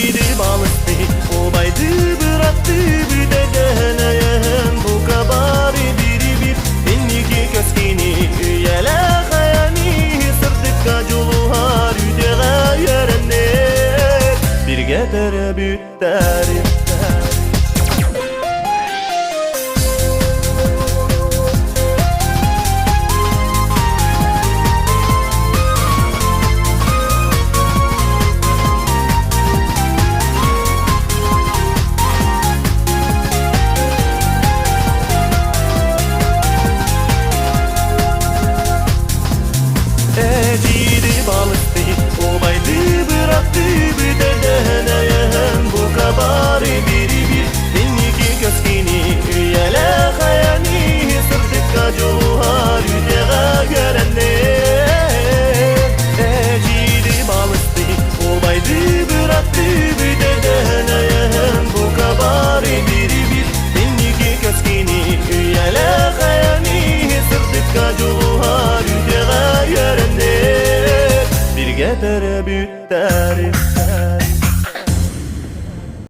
Эдьиийди балысты, убайды бырахты бүтэрдэһэн бука бары бири-бир инники көскини үйэлээх айаны сырдыкка дьулуһар үтүөҕэ үөрэннэр бииргэ төрөбүттэр. Эдиди балыкты, убайды бырахты бүтэрдэһэн эйэһэн бука бары бири-бир инники көскини үйэлээх айаны сырдыкка дьулуһар үтэҕэ көрөннөр. Эдиди балыкты, убайды бырахты бүтэрдэһэн эйэһэн бука бары бири-бир инники көскини үйэлээх айаны сырдыкка дьулуһар үтэҕэ үөрэннэр. Бииргэ төрөбүттэр.